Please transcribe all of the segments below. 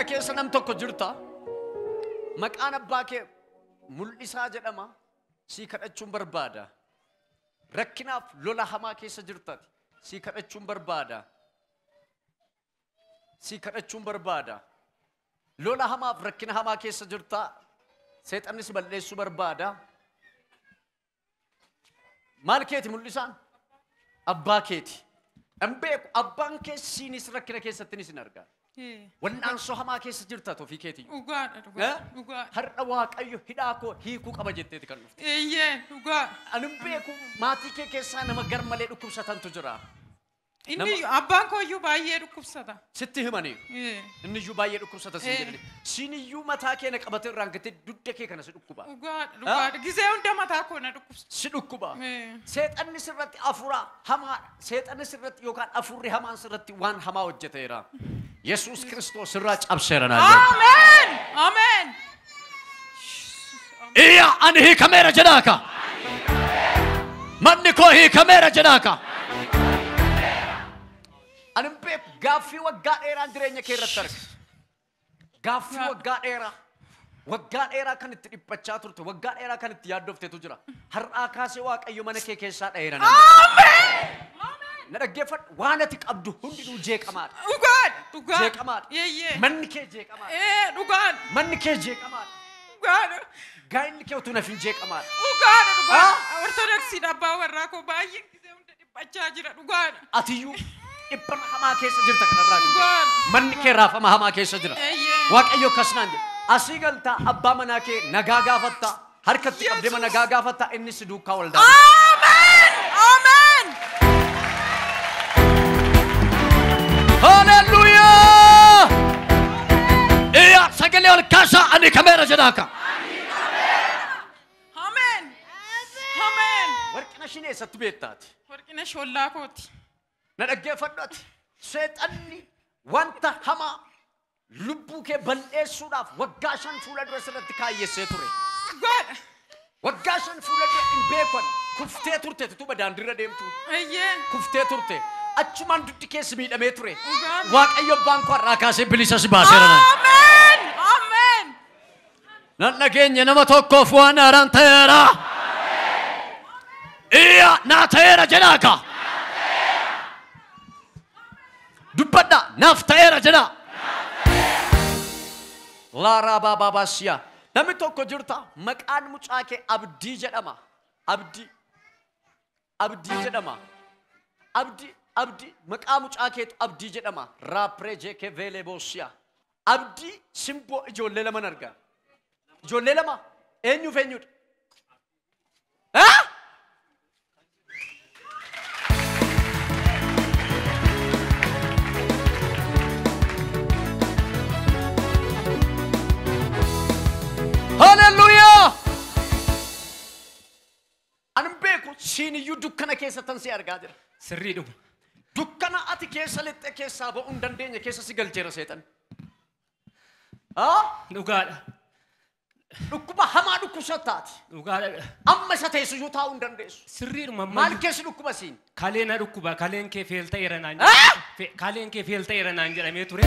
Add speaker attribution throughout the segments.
Speaker 1: Keessa nam tokko jirta. Maqaan abbaa kee Mul'isaa jedhama. Sii kadhachuun barbaada. Rakkinaaf lola hamaa keessa jirtati. Sii kadhachuun barbaada. Sii kadhachuun barbaada. Lola hamaaf rakkina hamaa keessa jirta. Seexanni si balleessuu barbaada. Maal keeti Mul'isaan? Abbaa keeti. Hin beeku abbaan kee siinis rakkina keessatti ni sin argaa. Wal'aansoo hamaa keessa jirta ofii keetii.
Speaker 2: Dhugaadha dhugaadha dhugaadha.
Speaker 1: Har'a Waaqayyo hidhaa koo hiikuu qaba jetteeti kan dhufte.
Speaker 2: Eeyyee dhugaa.
Speaker 1: Ani hin beeku maatii kee keessaa nama gar malee dhukkubsatantu jira.
Speaker 2: Inni abbaan koo iyyuu baay'ee dhukkubsata.
Speaker 1: Sitti himanii. Inni iyyuu baay'ee dhukkubsata siin jedhani. Siin iyyuu mataa kee na qabatee irraan gatee dugda kee kana si dhukkuba.
Speaker 2: Dhugaadha dhugaadha. Gizee hunda mataa koo na dhukkubsa.
Speaker 1: Si dhukkuba. Seexanni sirratti afuura hamaa seexanni sirratti yookaan afurri hamaan sirratti waan hamaa hojjeteera. Yesuus Kiristoos sirraa cabseera naan jedhe.
Speaker 2: Ameen! Ameen!
Speaker 1: Iyya ani hiikameera jedhaaka. Manni koo hiikameera jedhaaka. Ani hin beeku gaaffii waggaa dheeraan jireenya kee irratti arga. Gaaffii waggaa dheeraa. Waggaa dheeraa kan itti dhiphachaa turte, waggaa dheeraa kan itti yaaddoftetu jira. Har'aa kaasee Waaqayyo mana kee keessaa dha'eera naan jedhe.
Speaker 2: Ameen!
Speaker 1: Na dhaggeeffadhu waan ati qabdu hundinuu jeeqamaadha.
Speaker 2: Dhugaadha dhugaadha.
Speaker 1: Jeeqamaadha.
Speaker 2: Eeyyee.
Speaker 1: Manni kee jeeqamaadha.
Speaker 2: Ee dhugaadha.
Speaker 1: Manni kee jeeqamaadha.
Speaker 2: Dhugaadha.
Speaker 1: Gaa'illi kee utuu nafin jeeqamaadha.
Speaker 2: Dhugaadha dhugaadha. Ortodoksiidha abbaa warraa koo baay'ee gizee hunda dhiphachaa jira dhugaadha.
Speaker 1: Atiyyuu dhiphana hamaa keessa jirta kanarraa kan ka'e.
Speaker 2: Dhugaadha.
Speaker 1: Manni kee raafama hamaa keessa jira.
Speaker 2: Eeyyee.
Speaker 1: Waaqayyo akkas naan jedhe. Asii galtaa abbaa manaa kee nagaa gaafatta. Harkatti qabdee
Speaker 2: Yesuus.
Speaker 1: nagaa gaafatta inni si duukaa waldaa.
Speaker 2: Ameen! Ameen!
Speaker 1: Haleluuyaa! Iyya sagalee ol kaasaa ani kameera jedhaaka.
Speaker 2: Ameen! Ameen!
Speaker 1: Warqina shin eessatti beektaati?
Speaker 2: Warqina shollaa kooti.
Speaker 1: Na dhaggeeffadhu ati. Seexanni wanta hamaa lubbuu kee balleessuudhaaf waggaa 5 fuula dura sirratti kaayyessee ture.
Speaker 2: Dhugaadha.
Speaker 1: Waggaa 5 fuula dura hin beekan kuftee turte tutuba daandiirra deemtu.
Speaker 2: Eeyyee.
Speaker 1: Kuftee turte. Achumaan dugdi keessi miidhamee ture.
Speaker 2: Dhugaadha.
Speaker 1: Waaqayyo abbaan koo har'aa kaasee bilisa si baaseera naan.
Speaker 2: Ameen! Ameen!
Speaker 1: Nan dhageenye nama tokkoof waan haaraan ta'eera. Iyya naa ta'eera jedhaaka. Dubbadha naaf ta'eera jedhaa. Laaraa baabaasiyaa. Namni tokko jirta maqaan mucaa kee Abdii jedhama. Abdii. Abdii jedhama. Abdii Abdii maqaa mucaa keetu Abdii jedhama. Raapiree jeekee veelee boosiyaa. Abdii simboo ijoollee laman argaa. Ijoollee lama eenyuuf eenyudha? Haleluuyaa! Ani hin beeku siin iyyuu dukkana keessattan si argaa jira.
Speaker 3: Sirriidhuma.
Speaker 1: Dukkana ati keessa lixxe keessaa ba'uu hin dandeenye keessa si galcheera seexan.
Speaker 3: Dhugaadha.
Speaker 1: Dhukkuba hamaa dhukkubsattaati.
Speaker 3: Dhugaadha.
Speaker 1: Amma isa teessisu taa'uu hin dandeessu.
Speaker 3: Sirriidhuma.
Speaker 1: Maal keessi dhukkuba siin?
Speaker 3: Kalee na dhukkuba. Kaleen kee feel ta'eera naan Kaleen kee feel ta'eera naan jedhamee ture.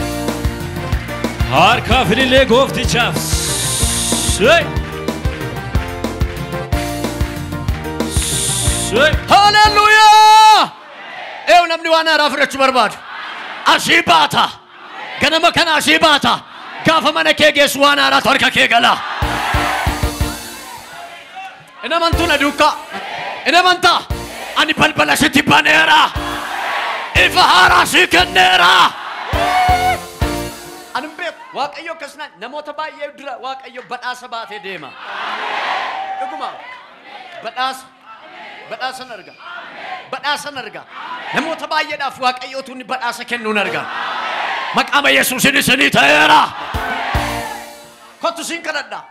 Speaker 4: Harka filillee gooftichaaf.
Speaker 1: Haleluuyaa! Eewu namni waan haaraa fudhachuu barbaadu. Asii baata. Ganama kana asii baata. Gaafa mana kee geessu waan haaraatu harka kee gala. Hin amantuu na duukaa. Hin amantaa. Ani balbala sitti baneera. Ifa haaraa sii kenneera. Ani hin beeku. Waaqayyo akkasuma namoota baay'ee dura Waaqayyo badhaasa baatee deema. Dhuguma badhaasa badhaasan arga. Badhaasan arga. Namoota baay'eedhaaf Waaqayyo utuu inni badhaasa kennuun arga. Maqaama Yesuusin isinii ta'eera. Kottu siin kadhadha.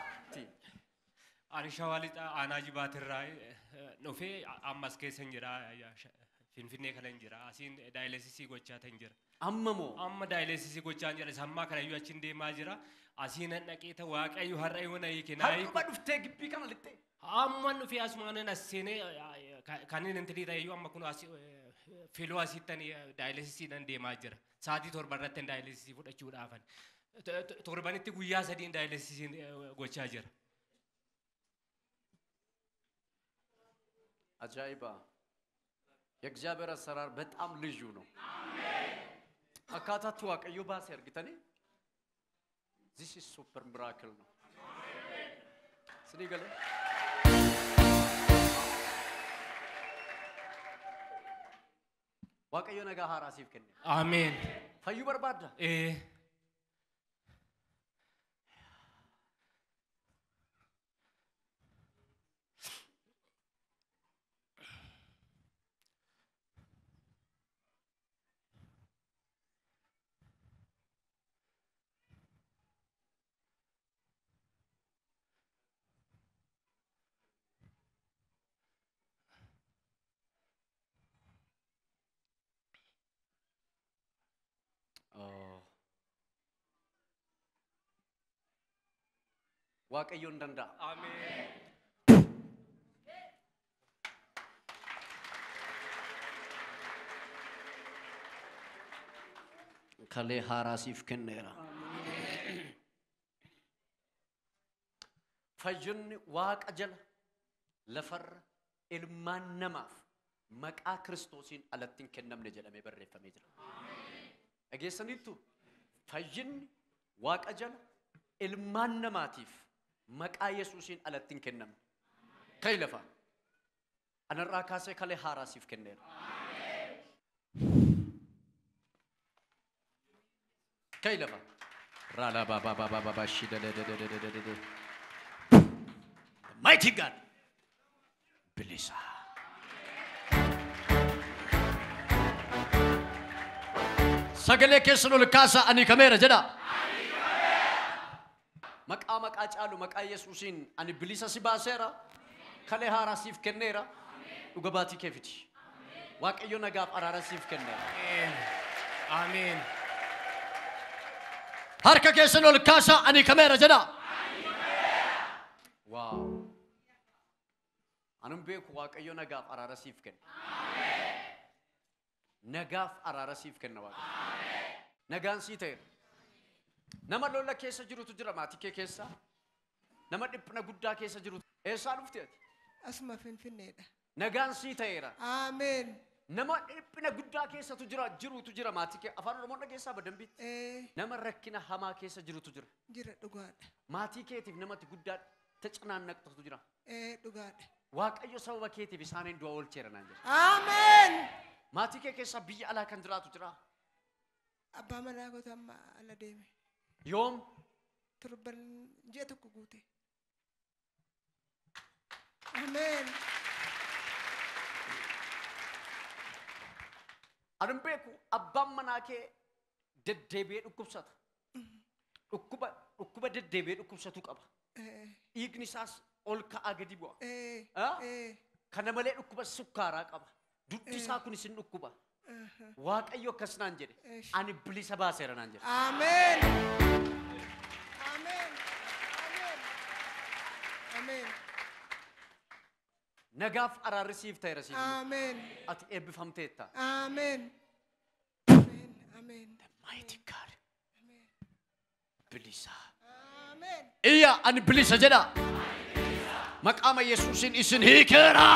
Speaker 3: Ani Shawaa Lixaa aanaa Jibaatirraa dhufee ammas keessa hin jira. Finfinnee kana hin jira. Asiin daayilesisii gochaa tan jira.
Speaker 1: Amma moo?
Speaker 3: Amma daayilesisii gochaa hin jira. Sammaa kana iyyuu achiin deemaa jira. Asiin dhaqee ta Waaqayyo har'a yoo na hiike na hiiku.
Speaker 1: Har'uma dhuftee gibbii kana lixxee?
Speaker 3: Amma dhufee asumaan as seenee kan inni intinii ta'e iyyuu amma kun filoo asitti daayilesisiidhaan deemaa jira. Sa'aatii 7 irratti daayilesisii fudhachuudhaafan. Torbanitti guyyaa 3 daayilesisiin gochaa jira.
Speaker 1: Ajaa'iba! የእግዚአብሔር አሰራር በጣም ልዩ ነው። Akkaataatti Waaqayyo baase argitanii this is super miracle ነው። Sinii galee? Waaqayyo nagaa haaraa siif kenne.
Speaker 3: Ameen.
Speaker 1: Fayyuu barbaadda?
Speaker 3: Ee.
Speaker 1: Waaqayyoon danda'a.
Speaker 3: Ameen.
Speaker 1: Kalee haaraa siif kenneera. Fayyinni Waaqa jala lafarra ilmaan namaaf maqaa Kiristoosiin alatti hin kennamne jedhamee barreeffamee jira. Dhageessaniittu fayyinni Waaqa jala ilmaan namaatiif maqaa Yesuusiin alatti hin kennamne. Ka'i lafaa. Anarraa kaasee kalee haaraa siif kenneera. Ka'i lafaa. Raala ba ba ba ba ba ba shi da da da da da da da da. Mighty God. Bilisa. Sagalee keessan ol kaasaa ani kameera jedha. Maqaa maqaa caalu maqaa Yesuusiin ani bilisa si baaseera. Kalee haaraa siif kenneera. Dhuga baatii kee fidi. Waaqayyo nagaaf araara siif kenneera.
Speaker 3: Ameen.
Speaker 1: Harka keessan ol kaasaa ani kameera jedha. Waaw. Anum beeku Waaqayyo nagaaf araara siif kenna. Nagaaf araara siif kenna Waaqayyo. Nagaan sii ta'eera. Nama lola keessa jirutu jira maatii kee keessa. Nama dhiphina guddaa keessa jirutu. Eessaa dhufte ati?
Speaker 5: Asuma Finfinneedha.
Speaker 1: Nagaan sii ta'eera.
Speaker 5: Ameen.
Speaker 1: Nama dhiphina guddaa keessatu jira jirutu jira maatii kee. Afaan Oromoon dhageessaa badambiitti. Nama rakkina hamaa keessa jirutu jira.
Speaker 5: Jira dhugaadha.
Speaker 1: Maatii keetiif namatti guddaa tacaanaannaqxatu jira.
Speaker 5: Dhugaadha.
Speaker 1: Waaqayyo sababa keetiif isaaniin du'a oolcheera naan jedha.
Speaker 5: Ameen.
Speaker 1: Maatii kee keessa biyya alaa kan jiraatu jira.
Speaker 5: Abbaa manaa kootu amma ala deeme.
Speaker 1: Yoom?
Speaker 5: Torban ji'a tokko guute. Ameen.
Speaker 1: Ani beeku abbaan manaa kee deddeebi'ee dhukkubsata. Dhukkuba deddeebi'ee dhukkubsatu qaba. Dhiigni isaas ol ka'aa gadi bu'a. Kana malee dhukkuba sukkaaraa qaba. Duddi isaa kunis hin dhukkuba. Waaqayyo akkas naan jedhe. Ani bilisa baaseera naan jedhe.
Speaker 5: Ameen. Ameen. Ameen. Ameen.
Speaker 1: Nagaaf araarri siif ta'eera siif.
Speaker 5: Ameen.
Speaker 1: Ati eebbifamteetta.
Speaker 5: Ameen. Ameen. Ameen.
Speaker 1: The mighty God.
Speaker 5: Ameen.
Speaker 1: Bilisa.
Speaker 5: Ameen.
Speaker 1: Iyya ani bilisa jedha. Maqaama Yesuusiin isin hiikeera.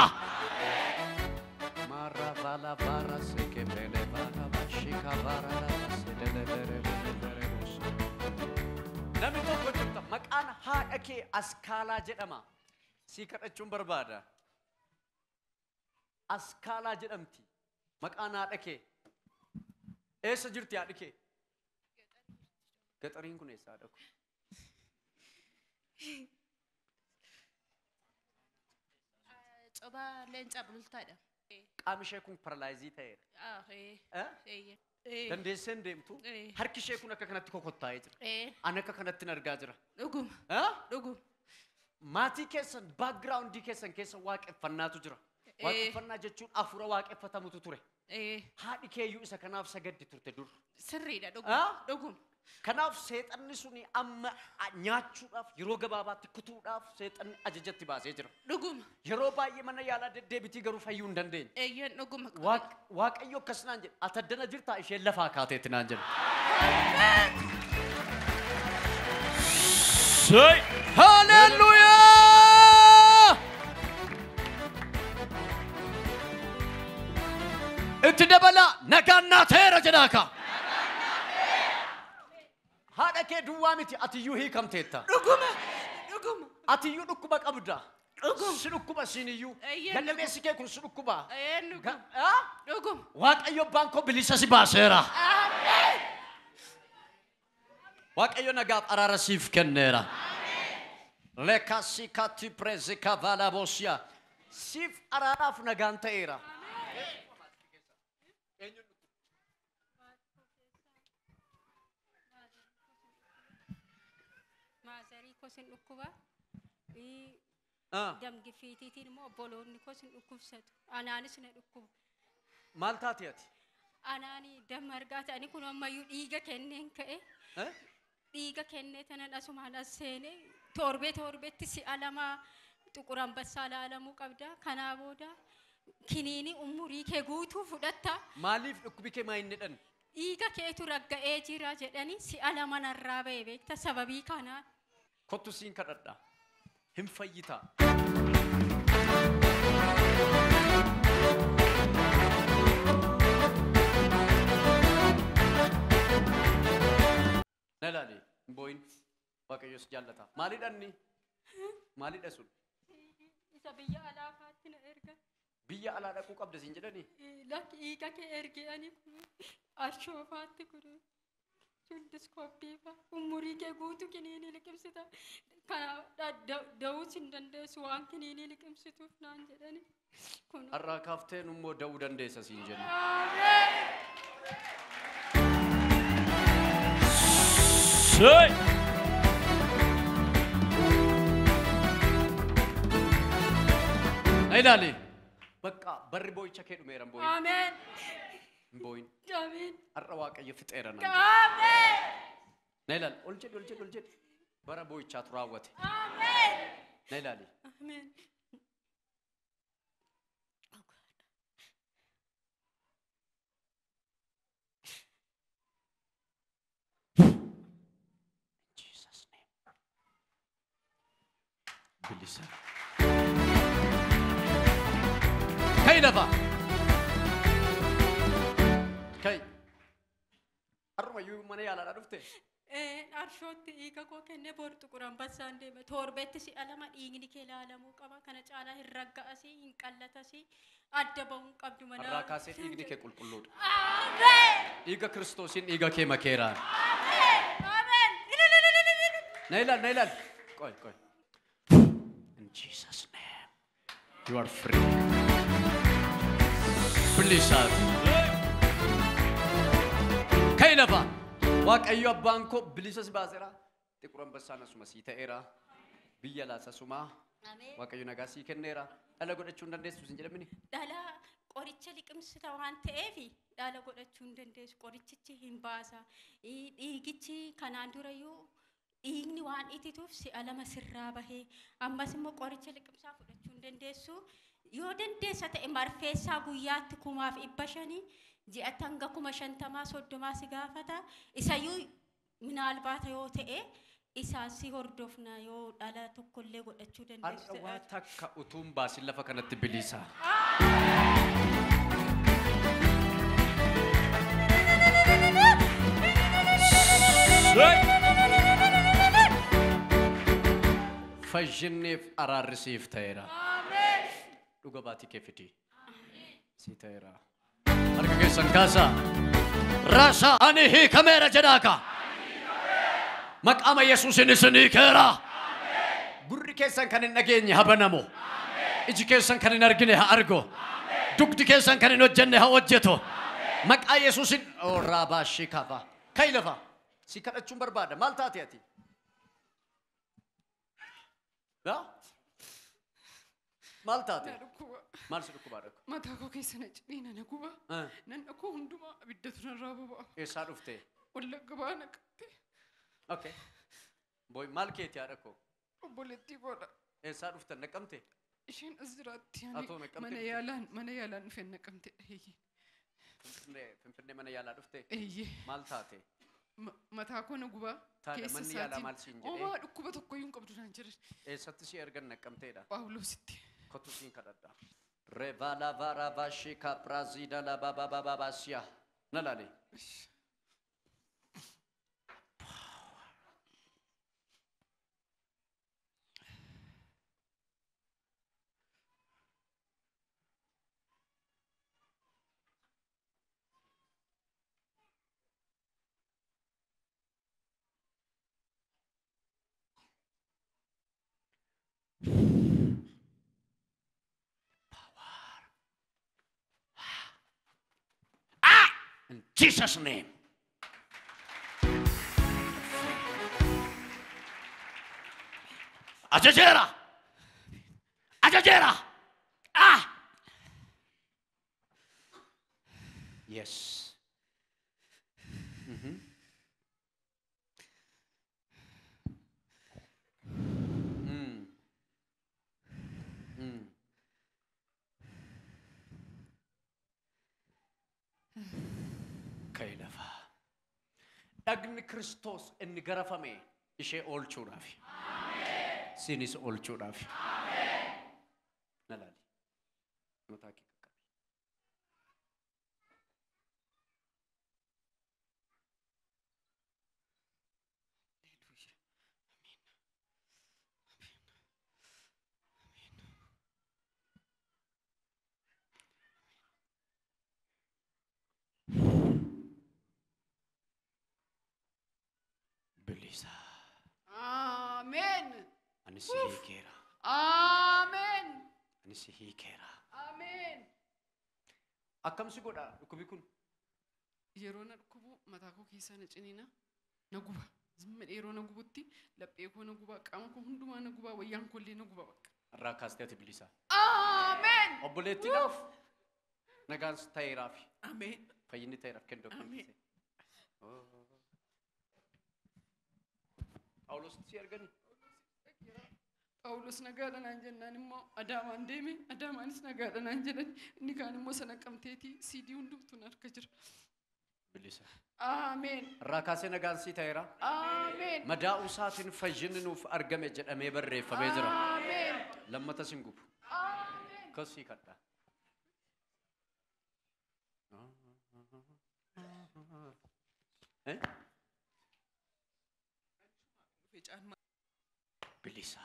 Speaker 1: Mara vala vara seke pele vara vashika vara la sedele bere bere bere busa. Namni tokko jirta maqaan haadha kee Askaalaa jedhama. Sii kadhachuun barbaada. Askaalaa jedhamti. Maqaan haadha kee. Eessa jirti haadhi kee? Gaxariin kun eessa haadha koo?
Speaker 6: Coba leenca bultaadha.
Speaker 1: Qaamni ishee kun paralaayizii ta'eera. Dandeessee hin deemtu. Harki ishee kun akka kanatti kokottaa'ee jira. Ani akka kanatti argaa jira.
Speaker 6: Dhuguma. Dhuguma.
Speaker 1: Maatii keessan baakgiraawundii keessan keessa waaqeffannaatu jira. Waaqeffannaa jechuun hafuura waaqeffatamutu ture. Haadhi keeyyuu isa kanaaf sagaddi turte dur.
Speaker 6: Sirriidha dhuguma. Dhuguma.
Speaker 1: Kanaaf seexanni suni amma nyaachuudhaaf yeroo gabaabaatti kutuudhaaf seexanni ajajatti baasee jira.
Speaker 6: Dhuguma.
Speaker 1: Yeroo baay'ee mana yaalaa deddeebitii garuu fayyuu hin dandeenye.
Speaker 6: Eeyyeen dhuguma.
Speaker 1: Waaqayyo akkas naan jedhe ati addana jirtaa isheen lafaa kaateetti naan jedhe.
Speaker 4: Say.
Speaker 1: Hallelujah! Itti dabala nagaan naa ta'eera jedhaaka. Haadha kee duwwaa miti atiyyuu hiikamteetta.
Speaker 2: Dhuguma. Dhuguma.
Speaker 1: Atiyyuu dhukkuba qabda.
Speaker 2: Dhuguma.
Speaker 1: Si dhukkuba siiniyyuu.
Speaker 2: Eeyyee.
Speaker 1: Gadameessi kee kun si dhukkuba.
Speaker 2: Eeyyee dhuguma. Dhuguma.
Speaker 1: Waaqayyo abbaan koo bilisa si baaseera.
Speaker 2: Ameen.
Speaker 1: Waaqayyo nagaaf araara siif kenneera. Lekasikati prezika valabosia. Siif araaraaf nagaan ta'eera.
Speaker 7: Maazarii koo sin dhukkuba. Damgifiitiitiin immoo obboloonni koo sin dhukkubsatu. Anaanis na dhukkuba.
Speaker 1: Maal taate ati?
Speaker 7: Anaani damma argaa ta'anii kun ammayyuu dhiiga kenneen ka'e. Dhiiga kennee tanan asumaan as seenee torbee torbeetti si'a lama Xuqur Ambassaa laalamuu qabda. Kanaa booda kiniinii umurii kee guutuu fudhatta.
Speaker 1: Maaliif dhukkubi kee maa hin jedhan?
Speaker 7: Dhiiga keetu ragga'ee jira jedhanii si'a lama narraa ba'e beekta sababii kanaan.
Speaker 1: Kottu siin kadhadha. Hin fayyita. Na ilaali hin boo'in. Waaqayyo si jaallata. Maalidha inni? Maalidha sun?
Speaker 7: Isa biyya alaafaatti na erga.
Speaker 1: Biyya alaa dhaquu qabda siin jedhanii?
Speaker 7: Lakki dhiiga kee erge'anii kun arshoofaatti kun jundiskooppiifa umurii kee guutuu kiniinii liqimsita. Kana da'uus hin dandeessu waan kiniinii liqimsituuf naan jedhani. Kun
Speaker 1: Har'aa kaafteen immoo da'uu dandeessa siin jenna.
Speaker 7: Ameen.
Speaker 4: Say.
Speaker 1: Na ilaali. Bakka barri boo'icha kee dhumeera hin boo'in.
Speaker 7: Ameen.
Speaker 1: Hin boo'in.
Speaker 7: Ameen.
Speaker 1: Har'a Waaqayyo fixeera naan jedhe.
Speaker 7: Ameen.
Speaker 1: Na ilaali. Ol jedhi ol jedhi ol jedhi. Bara boo'ichaatu raawwate.
Speaker 7: Ameen.
Speaker 1: Na ilaali.
Speaker 7: Ameen.
Speaker 1: Jesus name. Bilisa. Ka'i lafa. Ka'i. Har'umayyuu mana yaalaadhaa dhufte?
Speaker 7: Arshootti dhiiga koo kennee bor Xuqur Ambassaan deema. Torbeetti si'a lama dhiigni kee laalamuu qaba. Kana caalaa hin ragga'asii, hin qallatasii, adda ba'uu hin qabdu mana.
Speaker 1: Har'aa kaasee dhiigni kee qulqulluudha.
Speaker 7: Ameen.
Speaker 1: Dhiiga Kiristoosiin dhiiga kee makeera.
Speaker 7: Ameen. Ameen.
Speaker 1: Na ilaali, na ilaali. Qoy, qoy. In Jesus name, you are free. Bilisaati. Ka'i lafa. Waaqayyo abbaan koo bilisa si baaseera. Xiqur Ambassaan asuma sii ta'eera. Biyya laas asuma.
Speaker 7: Ameen.
Speaker 1: Waaqayyo nagaa sii kenneera. Dhala godhachuu hin dandeessu siin jedhamini?
Speaker 7: Dhala qoricha liqimsita waan ta'eef dhala godhachuu hin dandeessu. Qorichichi hin baasa. Dhiigichi kanaan durayyuu dhiigni waan itituuf si'a lama sirraa bahee ammas immoo qoricha liqimsaa fudhachuu hin dandeessu. Yoo dandeessa ta'e marfeessaa guyyaatti 1500 ji'atti hanga 50,000 30 si gaafata. Isayyuu minaalbaata yoo ta'e isaan si hordofna yoo dhala tokkollee godhachuu dandeessu
Speaker 1: Har'a waa
Speaker 7: ta'e.
Speaker 1: takka utuu hin baasin lafa kanatti bilisa.
Speaker 4: Say.
Speaker 1: Fayyinniif araarri siif ta'eera. Dhuga baatii kee fidi. Sii ta'eera. Harka keessan kaasaa. Raasaa ani hiikameera jedhaaka. Maqaama Yesuusin isin hiikeera. Gurri keessan kan hin dhageenye haa banamu. Iji keessan kan hin argine haa argu. Dugdi keessan kan hin hojjenne haa hojjetu. Maqaa Yesuusin raabaa kafa. Ka'i lafa. Si kadhachuun barbaada. Maal taate ati? Yaa? Maal taate?
Speaker 2: Na dhukkuba.
Speaker 1: Maal si dhukkubaa dhaqu?
Speaker 2: Mataa koo keessa na ciniina na guba. Nan dhaquu hundumaa abiddatu narraa boba'a.
Speaker 1: Eessaa dhufte?
Speaker 2: Wallagga ba'aa naqatte.
Speaker 1: Okay. Boy maal keeti haadha koo?
Speaker 2: Obboleettii koodha.
Speaker 1: Eessaa dhuftan naqamte?
Speaker 2: Isheen as jiraatti.
Speaker 1: Atoo naqamte
Speaker 2: Mana
Speaker 1: dhufte?
Speaker 2: yaalaan mana yaalaan dhufeen naqamte. Eeyyee.
Speaker 1: Finfinnee Finfinnee mana yaalaa dhufte?
Speaker 2: Eeyyee.
Speaker 1: Maal taate?
Speaker 2: Mataa koo na gubaa.
Speaker 1: Taadha manni yaalaa maal siin jedhee?
Speaker 2: Homaa dhukkuba tokkoyyuu hin qabdu naan jedhan.
Speaker 1: Eessatti si ergan naqqamteedha?
Speaker 2: Phaawulositti.
Speaker 1: Kottu siin kadhadha. Revala varavashika prazida la baba baba basia. Na laali. In Jesus' name. Ajajeera! Ajajeera! Ah! Yes. Mm-hmm. Mm. Mm. Kailafa. Dhagni Kiristoos inni garafame ishee oolchuudhaaf. Sinis oolchuudhaaf. Na laali. Mataa kee qaqqabi. Bilisa.
Speaker 2: Ameen.
Speaker 1: Ani si hiikeera.
Speaker 2: Ameen.
Speaker 1: Ani si hiikeera.
Speaker 2: Ameen.
Speaker 1: Akkam si godha dhukkubi kun?
Speaker 2: Yeroo na dhukkubu mataa koo keessaa na ciniina na guba. Zimma yeroo na gubutti laphee koo na guba, qaama koo hundumaa na guba, wayyaan koo illee na guba bakka.
Speaker 1: Irraa kaastee ati bilisa.
Speaker 2: Ameen.
Speaker 1: Obboleettiidhaaf nagaan ta'eeraaf.
Speaker 2: Ameen.
Speaker 1: Fayyinni ta'eeraaf kennu.
Speaker 2: Ameen.
Speaker 1: Phaawulos si argani?
Speaker 2: Phaawulos nagaadha naan jennaan immoo Adaamaan deeme, Adaamaanis nagaadha naan jedhan, inni kaan immoo sana qabteetii siidii hundumtuu na harka jira.
Speaker 1: Bilisa.
Speaker 2: Ameen.
Speaker 1: Irraa kaasee nagaan sii ta'eera.
Speaker 2: Ameen.
Speaker 1: Madaa'uu isaatiin fayyinni nuuf argame jedhamee barreeffamee jira.
Speaker 2: Ameen.
Speaker 1: Lammata sin gubu.
Speaker 2: Ameen.
Speaker 1: Kosii kadha. Eh? Bilisa.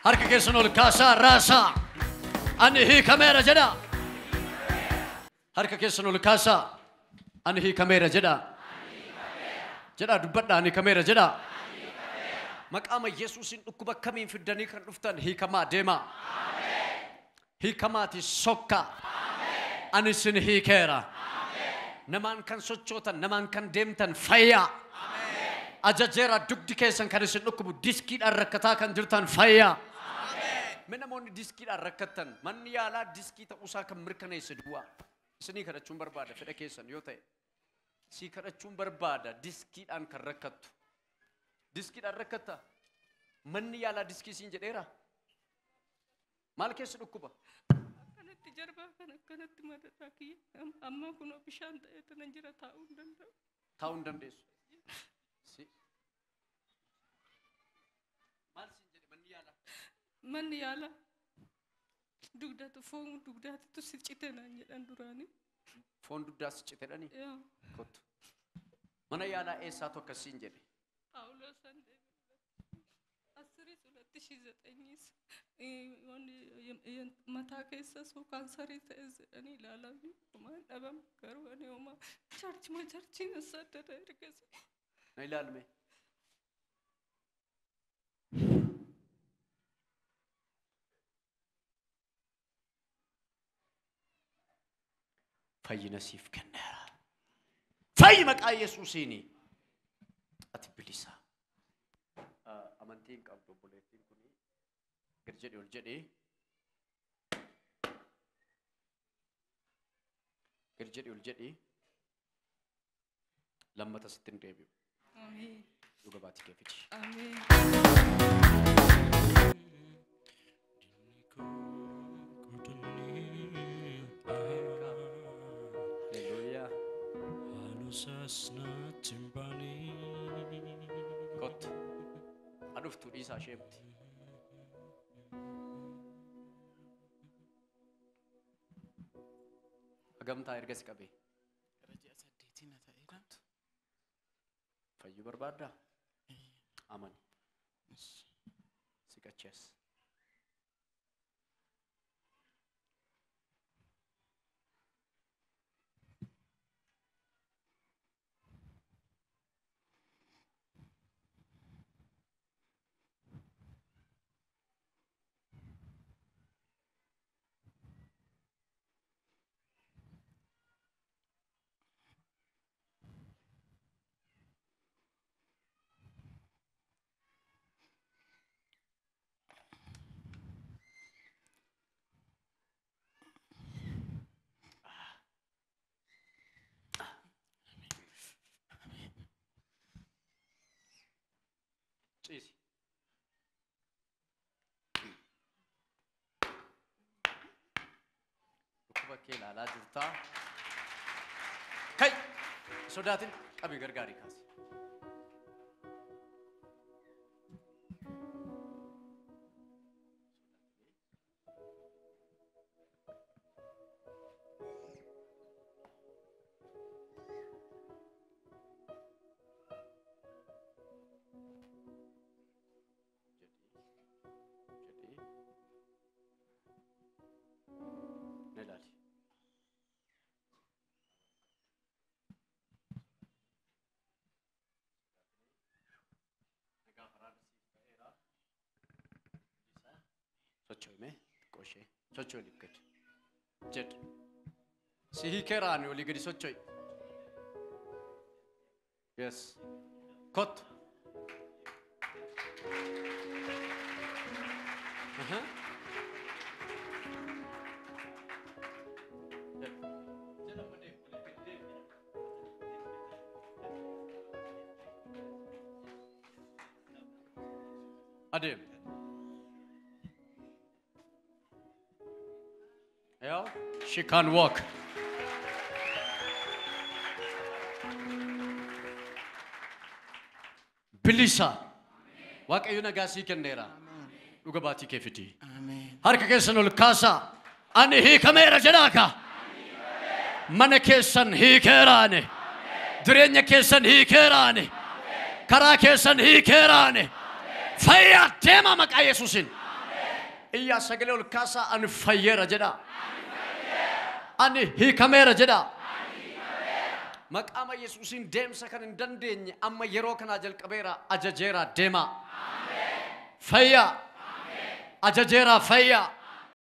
Speaker 1: Harka keessan ol kaasaa raasaa. Ani hiikameera jedha. Harka keessan ol kaasaa. Ani hiikameera jedha. Jedha dubbadha ani hiikameera jedha. Maqaama Yesuusiin dhukkuba kamiin fiddanii kan dhuftan hiikamaa deemaa. Hiikamaati sokka. Ani isin hiikeera. Namaan kan sochootan, namaan kan deemtan fayyaa. Ajajeera dugdi keessan kan isin dhukkubu diskiidhaan rakkataa kan jirtan fayyaa. Mee namoonni diskiidhaan rakkattan manni yaalaa diskii ta'uusaa kan mirkaneesse duwwaa. Isinii kadhachuun barbaada fedha keessan yoo ta'e. Sii kadhachuun barbaada diskiidhaan kan rakkattu. Diskiidhaan rakkatta. Manni yaalaa diskii siin jedheera. Maal keessa dhukkuba?
Speaker 6: Akkanatti jarbaa kan akkanatti madataa kiyya. Amma kunoo bishaan ta'eetu nan jira taa'uu hin danda'u.
Speaker 1: Taa'uu hin dandeessu. Si. Maal siin jedhe manni yaalaa?
Speaker 6: Manni yaalaa dugdatu foon dugdaatu si cite naan jedhan duraanii.
Speaker 1: Foon dugdaa si cite dhani?
Speaker 6: Yaa.
Speaker 1: Kottu. Mana yaalaa eessaatu akkas siin jedhe?
Speaker 6: Phaawulos an deeme. Asiris 2009 mataa keessa soo kaansarii ta'e jedhanii ilaalanii homaa hin dhabamu garuu ani homaa chaarchima chaarchiin assaddada ergasi.
Speaker 1: Na ilaalme. Fayyina siif kenneera. Fayyi maqaa Yesuusiini. Ati bilisa. Amantiin qabdu obboleettiin kuni gad jedhi ol jedhi. Gad jedhi ol jedhi. Lammata sitti hin deebi'u.
Speaker 6: Ameen.
Speaker 1: Dhuga baatii kee fidi.
Speaker 6: Ameen.
Speaker 1: Haleluuyaa.
Speaker 4: Sasna timbani.
Speaker 1: Kottu. Aduftu dhiisaa isheetti. Hagamtaa erga si qabee.
Speaker 2: Gara ji'a 8 na ta'eera.
Speaker 1: Fayyuu barbaaddaa? Amani. Siqachi as. Ciisi. Dhukkuba kee ilaalaa jirtaa. Kai! Sodaatin qabii gargaarii kaasi. Jedhii na ilaali. Nagaa faraarri siif ta'eera. Isaa socho'i mee xiqqoo ishee socho'i oliif gadi. Jedhu. Si hiikeera ani olii gadi socho'i. Yes. Kottu. Aha. Jedhu. Jedhu amma deemu olii gadi deemu. Adeem. Yeah, she can walk. Bilisa. Waaqayyo nagaa sii kenneera. Dhuga baatii kee fidi.
Speaker 2: Ameen.
Speaker 1: Harka keessan ol kaasaa. Ani hiikameera jedhaa. Mana keessan hiikeera ani. Jireenya keessan hiikeera ani. Karaa keessan hiikeera ani. Fayyaa deemaa maqaa Yesuusiin. Iyyaa sagalee ol kaasaa ani fayyeera jedhaa. Ani hiikameera jedhaa. Maqaama Yesuusiin deemsa kan hin dandeenye amma yeroo kanaa jalqabeera ajajeera deemaa. Fayyaa. Ajajeera fayyaa.